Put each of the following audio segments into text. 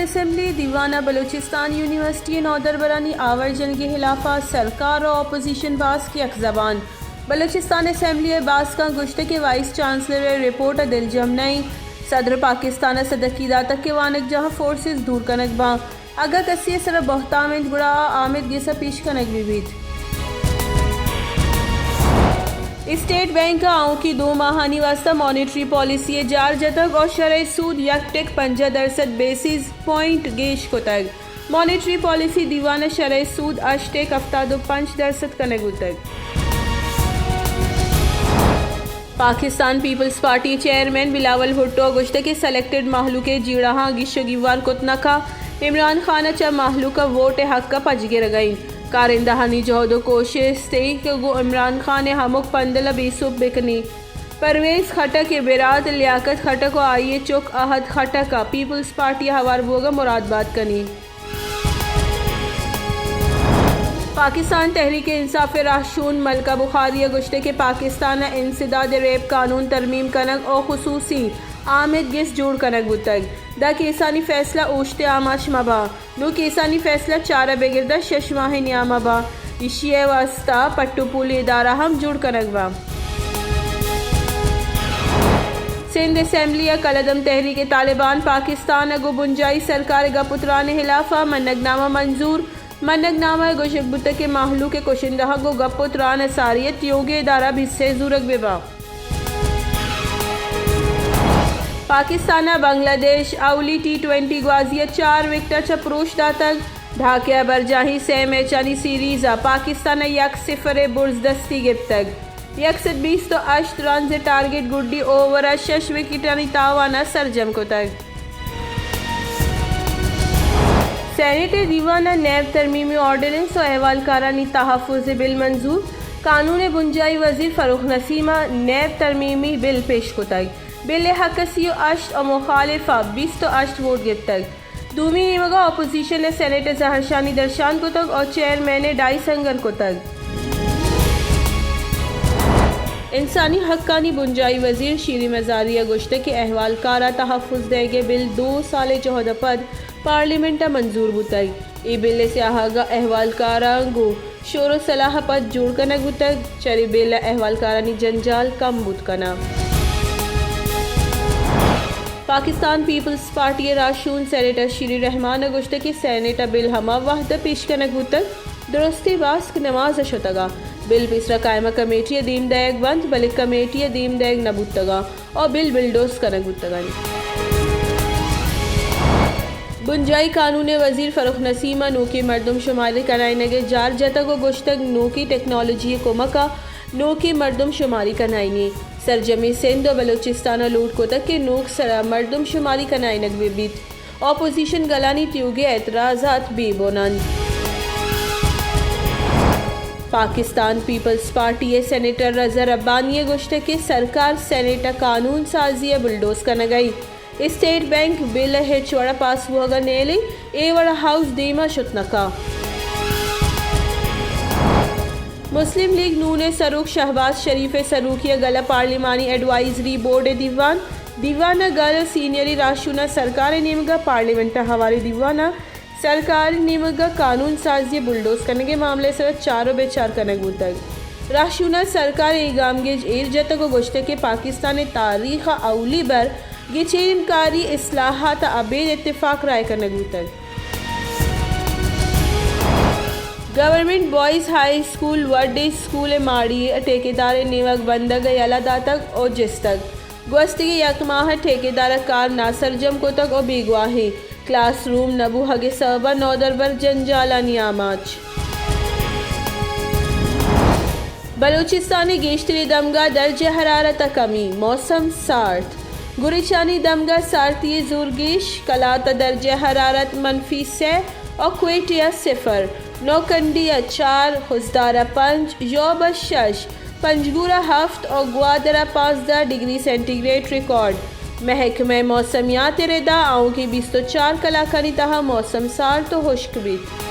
اسمبلی دیوان ءَ بلوچستان یونیورسٹی ءِ نودربرانی آور جنگ ءِ ہلاف ءَ سرکار ءُ اپوزیشن باسک یک زبان۔ بلوچستان اسمبلی ءِ باسکاں گوشتگ کہ وائس چانسلر ءِ رپورٹ ءَ دلجم نہ ایں۔ صدر پاکستان ءَ سدکی داتگ کہ وانگجاہاں فورسز دور کنگ باں۔ اگاں کسے ءِ سرا بہتام انت گڑا آ آمید گس ءَ پیش کنگ بہ بیت۔ اسٹیٹ بینک ءَ آؤکی دو ماہانی واستہ مانیٹری پالیسی ءِ جار جتگ ءُ شرح سود یک ٹک پنجاہ درسد بیسز پوائنٹ گیش کتگ۔ مانیٹری پالیسی دیوان ءَ شرح سود ہشت ٹک ہفتاد ءُ پنچ درسد کنگ بوتگ۔ پاکستان پیپلز پارٹی ءِ چیئرمین بلاول بھٹو ءَ گوشتگ کہ سلیکٹڈ مہلوک ءِ جیڑہاں گیش ءُ گیوار کت نہ کنت، عمران خان ءَ چہ مہلوک ءَ ووٹ ءِ حق ءَ پجگرگ ءَ انت، کارندہانی جہد ءُ کوشست ایں کہ گوں عمران خان ءِ ہمک پندل ءَ بے سوب بہ کنیں۔ پرویز خٹک ءِ برات لیاقت خٹک ءُ آئی ءِ چک احد خٹک ءَ پیپلز پارٹی ءَ ہوار بوگ ءَ مراد بات کنیں۔ پاکستان تحریک انصاف ءِ راہشون ملکہ بخاری ءَ گوشتگ کہ پاکستان ءَ انسداد ریپ قانون ترمیم کنگ ءُ خصوصی آمید گس جوڑ کنگ بوتگ، داں کیسانی فیصلہ اوشت ءِ آماچ مہ باں، نوں کیسانی فیصلہ چار ءَ بگر داں شش ماہ ءِ نیام ءَ باں، ایشی ءِ واستہ پٹ ءُ پولی ادارہ ہم جوڑ کنگ باں۔ سندھ اسمبلی ءَ کالعدم تحریک طالبان پاکستان ءَ گوں بنجاہی سرکار ءِ گپ ءُ تران ءِ ہلاف ءَ منگ نامہ منظور۔ منگ نامہ ءَ گوشگ بوتگ کہ مہلوک ءِ کشندہاں گوں گپ ءُ تران ءَ ساری ءَ تیوگیں ادارہ بھس ءِ زورگ بہ باں۔ پاکستان ءَ بنگلہ دیش اولی ٹی ٹوئنٹی گوازی ءَ چار وکٹ ءَ چہ پروش داتگ۔ ڈھاکہ ءَ برجاہیں سئے میچانی سیریز ءَ پاکستان ءَ یک صفر ءِ برز دستی گپتگ۔ یک سد بیست ءُ ہشت رنز ءِ ٹارگٹ گڈی اوور ءَ شش وکٹانی تاوان ءَ سرجم کتگ۔ سینیٹ ءِ دیوان ءَ نیب ترمیمی آرڈیننس ءُ احوالکارانی تحفظ ءِ بل منظور، قانون ءِ بنجاہی وزیر فرخ نسیم ءَ نیب ترمیمی بل پیش کتگ، بل ءِ حق ءَ سی ءُ ہشت ءُ مخالف ءَ بیست ءُ ہشت ووٹ گپتگ۔ دومی نیمگ ءَ اپوزیشن ءَ سینیٹ ءِ زہرشانی درشان کتگ ءُ چیئرمین ءِ ڈائی سنگر کتگ۔ انسانی حقانی بنجاہی وزیر شیریں مزاری ءَ گوشتگ کہ احوالکار ءَ تحفظ دئیگ ءِ بل دو سال ءِ جہد ءَ پد پارلیمنٹ ءَ منظور بوتگ۔ اے بل ءِ سیاہگ ءَ احوالکاراں گوں شور ءُ صلاح ءَ پد جوڑ کنگ بوتگ، چرے بل ءَ احوالکارانی جنجال کم بوت کناں۔ پاکستان پیپلز پارٹی ءِ راہشون سینیٹر شیریں رحمان ءَ گوشتگ کہ سینیٹ ءَ بل ہما وہد ءَ پیش کنگ بوتگ، درستیں باسک نماز ءَ شتگ ءَ۔ بل پیسرا قائمہ کمیٹی ءَ دیم دئیگ بنت، بلے کمیٹی ءَ دیم دئیگ نہ بوتگ ءَ۔ ءُ بل بلڈوز کنگ بوتگ انت۔ بنجاہی قانون ءِ وزیر فرخ نسیم ءَ نوکیں مردم شماری کنائینگ ءِ جار جتگ ءُ گوشتگ، نوکیں ٹیکنالوجی ءِ کمک ءَ نوکیں مردم شماری کنائینی۔ سرجمیں سندھ ءُ بلوچستان ءَ لوٹ کتگ کہ نوک سر ءَ مردم شماری کنائینگ بہ بیت۔ اپوزیشن گلانی تیوگیں اعتراضات بے بن انت۔ پاکستان پیپلز پارٹی ءِ سینیٹر رضا ربانی ءَ گوشتگ کہ سرکار سینیٹ ءَ قانون سازی ءَ بلڈوز کنگ ءَ اِنت۔ اسٹیٹ بینک بل ءِ ہچ وڑ ءَ پاس بوہگ ءَ نیل اِنت، اے وڑ ءَ ہاؤس دیم ءَ شت نہ کنت۔ مسلم لیگ نون ءِ سروک شہباز شریف ءِ سروکی ءَ گل ءَ پارلیمانی ایڈوائزری بورڈ ءِ دیوان، دیوان ءَ گل ءُ سینئریں راہشوناں سرکار ءِ نیمگ ءَ پارلیمنٹ ءَ ہواریں دیوان ءَ سرکار ءِ نیمگ ءَ قانون سازی ءِ بلڈوز کنگ ءِ معاملہ ءِ سرا چار ءُ بچار کنگ بوتگ۔ راہشوناں سرکار ءِ اے گامگیج ایر جتگ ءُ گوشتگ کہ پاکستان ءِ تاریخ ءَ اولی بر گچین کاری اصلاحات ءَ ابید اتفاق رائے کنگ بوتگ۔ Government boys high school would day school ءِ ماڑی ءَ ٹھیکیدار ءِ نیمگ بندگ ءَ یلہ داتگ ءُ جستگ۔ گوستگیں یک ماہ ءَ ٹھیکیدار ءَ کار ناسرجم کتگ ءُ بیگواہیں کلاس روم نہ بوہگ ءِ سبب ءَ نودربر جنجالانی آماچ۔ بلوچستان ءِ گیشتریں دمگ ءَ درجہ حرارت ءَ کمی، موسم سارت۔ گریچانی دمگ ءَ سارتی ءِ زور گیش، کلات ءَ درجہ حرارت منفی سئے ءُ کوئٹہ ءَ صفر، نوکنڈی ءَ چار، خضدار ءَ پنچ، ژوب ءَ شش، پنجگور ءَ ہفت ءُ گوادر ءَ پانزدہ ڈگری سینٹی گریڈ ریکارڈ۔ محکمہ موسمیات ءِ ردا آؤکیں بیست ءُ چار کلاکانی تہا موسم سارت ءُ ہشک بیت۔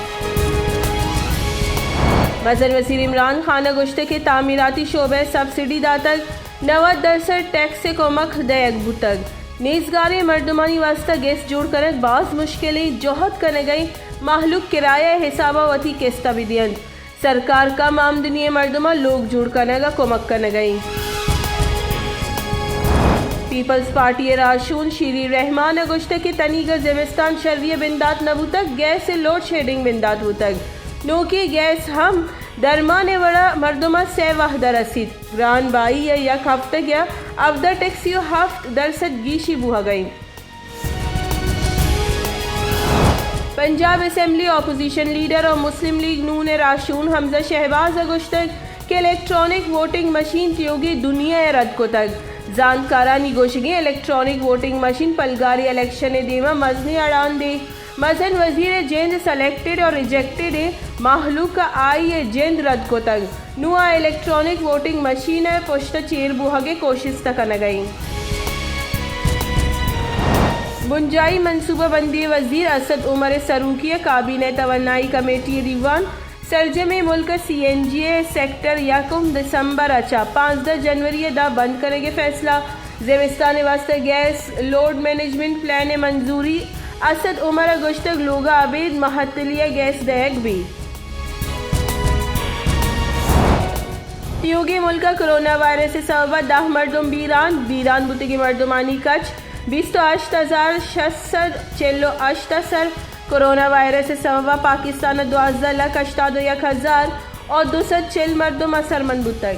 مزن وزیر عمران خان ءَ گوشتگ کہ تعمیراتی شعبہ ءَ سبسڈی داتگ، نود درسد ٹیکس ءِ کمک دئیگ بوتگ۔ نیزگاریں مردمانی واستہ گیس جوڑ کنگ باز مشکل ایں، جہد کنگ ء ایں مہلوک کرایہ ء حساب ء وتی قسط ء بدینت۔ سرکار کم آمدنی ء مردماں لوگ جوڑ کنگ ء کمک کنگ ء انت۔ پیپلز پارٹی ء راہشون شیری رحمان ء گوشتگ کہ تنیگہ زمستان شری ء بندات نہ بوتگ، گیس ء لوڈ شیڈنگ بندات بوتگ۔ نوکیں گیس ہم درمان ء وڑا مردماں سئے وہد ء رسیت۔ گران بائی ء یک ہفتگ ء ہبدہ ٹیکسی و ہفت درسد گیشی بوہگ ء انت۔ پنجاب اسمبلی اپوزیشن لیڈر و مسلم لیگ نون ء راہشون حمزہ شہباز ء گوشتگ کہ الیکٹرانک ووٹنگ مشین تیوگیں دنیا ء رد کتگ۔ زانتکارانی گوشگ ء الیکٹرانک ووٹنگ مشین پلگاری الیکشن ء دیما مزنیں اڑاندے۔ مزن وزیر ء جند سلیکٹڈ و ریجیکٹڈ ء مہلوک ء آئی ء جند رد کتگ۔ نوں آ الیکٹرانک ووٹنگ مشین ء پشت ء چیر بوہگ ء کوشست ء کنگ ء انت۔ بنجاہی منصوبہ بندی ء وزیر اسد عمر ء سروکی ء کابینہ ء توانائی کمیٹی ء دیوان۔ سرجمیں ملک ء سی این جی ء سیکٹر یکم دسمبر ء چہ پانزدہ جنوری ء داں بند کنگ ء فیصلہ۔ زمستان ء واستہ گیس لوڈ مینجمنٹ پلان ء منظوری۔ اسد عمر ء گوشتگ لوگ ء ابید مہتلی ء گیس دئیگ بیت۔ تیوگیں ملک ء کرونا وائرس ء سبب ء دہ مردم بیران، بیران بوتگیں مردمانی کچ بیست و ہشت ہزار شش سد چل و ہشت ء سر۔ کرونا وائرس ء سبب ء پاکستان ء دوازدہ لکھ ہشتاد و یک ہزار و دو سد چل مردم اثرمند بوتگ۔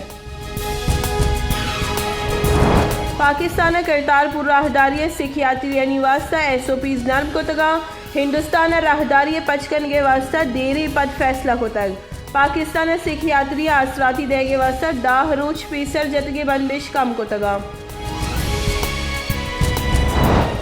پاکستان ء کرتارپور راہداری ء سیکھیاتریانی واستہ ایس او پیز نرم کتگاں۔ ہندوستان ء راہداری ء پچ کنگ ء واستہ دیریں پد فیصلہ کتگ۔ پاکستان ء سیکھیاتری ء آسراتی دئیگ ء واستہ دہ روچ پیسر جتگیں بندش کم کتگاں۔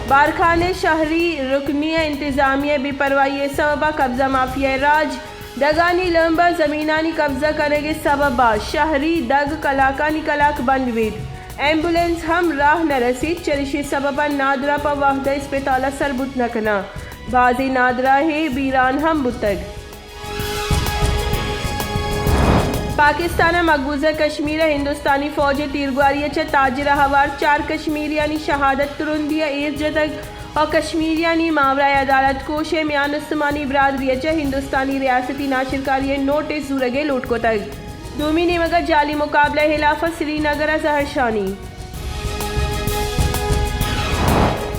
بارکھان ء شہری رکنی ء انتظامیہ ء بے پرواہی ء سبب ء قبضہ مافیا ء راج۔ دگانی لمب ء زمینانی قبضہ کنگ ء سبب ء شہری دگ کلاکانی کلاک بند بیت۔ ایمبولینس ہم راہ نہ رسیت، چریشی سبب ء نادراہ پہ وہد ء اسپتال ء سر بوت نہ کناں۔ بازیں نادراہے بیران ہم بوتگ۔ پاکستان ء مقبوضہ کشمیر ء ہندوستانی فوج ء تیرگواری ء چہ تاجر ء ہوار چار کشمیریانی شہادت ترندی ء ایر جتگ۔ و کشمیریانی ماورای عدالت کوش ء میان استمانی برادری ء چہ ہندوستانی ریاستی ناشرکاری ء نوٹس زورگ ء لوٹ کتگ۔ دومی نیمگ ء جعلی مقابلہ ء ہلاف ء سری نگر ء زہرشانی۔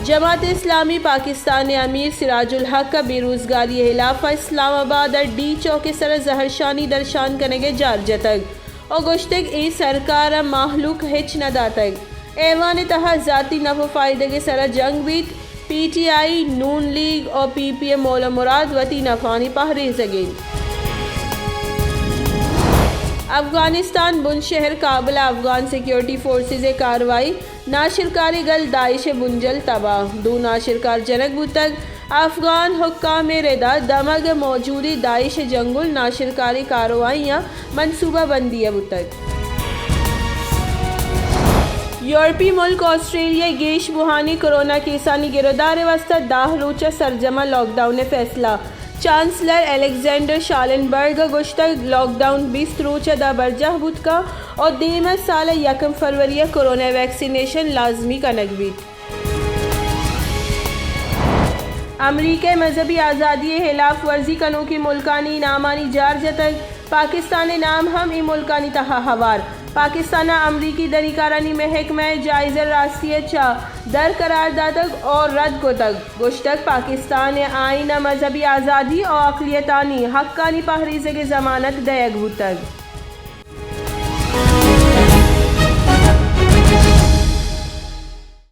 جماعت اسلامی پاکستان ء امیر سراج الحق ء بے روزگاری ء ہلاف ء اسلام آباد ء ڈی چوک ء سر ء زہرشانی درشان کنگ ء جار جتگ۔ و گوشتگ، اے سرکار ء مہلوک ہچ نہ داتگ۔ ایوان ء تہا ذاتی نپ و فائدگ ء سرا جنگ بیت، پی ٹی آئی، نون لیگ و پی پی ء مول و مراد وتی نفانی پہریزگ انت۔ افغانستان، بن شہر کابل ء افغان سیکیورٹی فورسز ء کاروائی، ناشرکاری گل داعش ء بنجل تباہ، دو ناشرکار جنگ بوتگ۔ افغان حکام ء ردا دمگ ء موجودیں داعش ء جنگل ناشرکاری کاروائیاں منصوبہ بندی ء بوتگ۔ یورپی ملک آسٹریلیا ء گیش بوہانی کرونا کیسانی گرودار ء واستہ دہ روچ ء سرجم ء لاک ڈاؤن ء فیصلہ۔ چانسلر الیگزینڈر شالنبرگ ء گوشتگ، لاک ڈاؤن بیست روچ ء داں برجاہ بوت کنت و دیم ء سال ء یکم فروری ء کرونا ویکسینیشن لازمی کنگ بیت۔ امریکہ ء مذہبی آزادی ء ہلاف ورزی کنوکیں ملکانی نامانی جار جتگ، پاکستان ء نام ہم اے ملکانی تہا ہوار۔ پاکستان ء امریکی دنیکارانی محکمہ ء جائزہ راستی ء چہ در قرار داتگ و رد کتگ، گوشتگ پاکستان ء آئین ء مذہبی آزادی و اقلیتانی حقانی پہریزگ ء ضمانت دئیگ بوتگ۔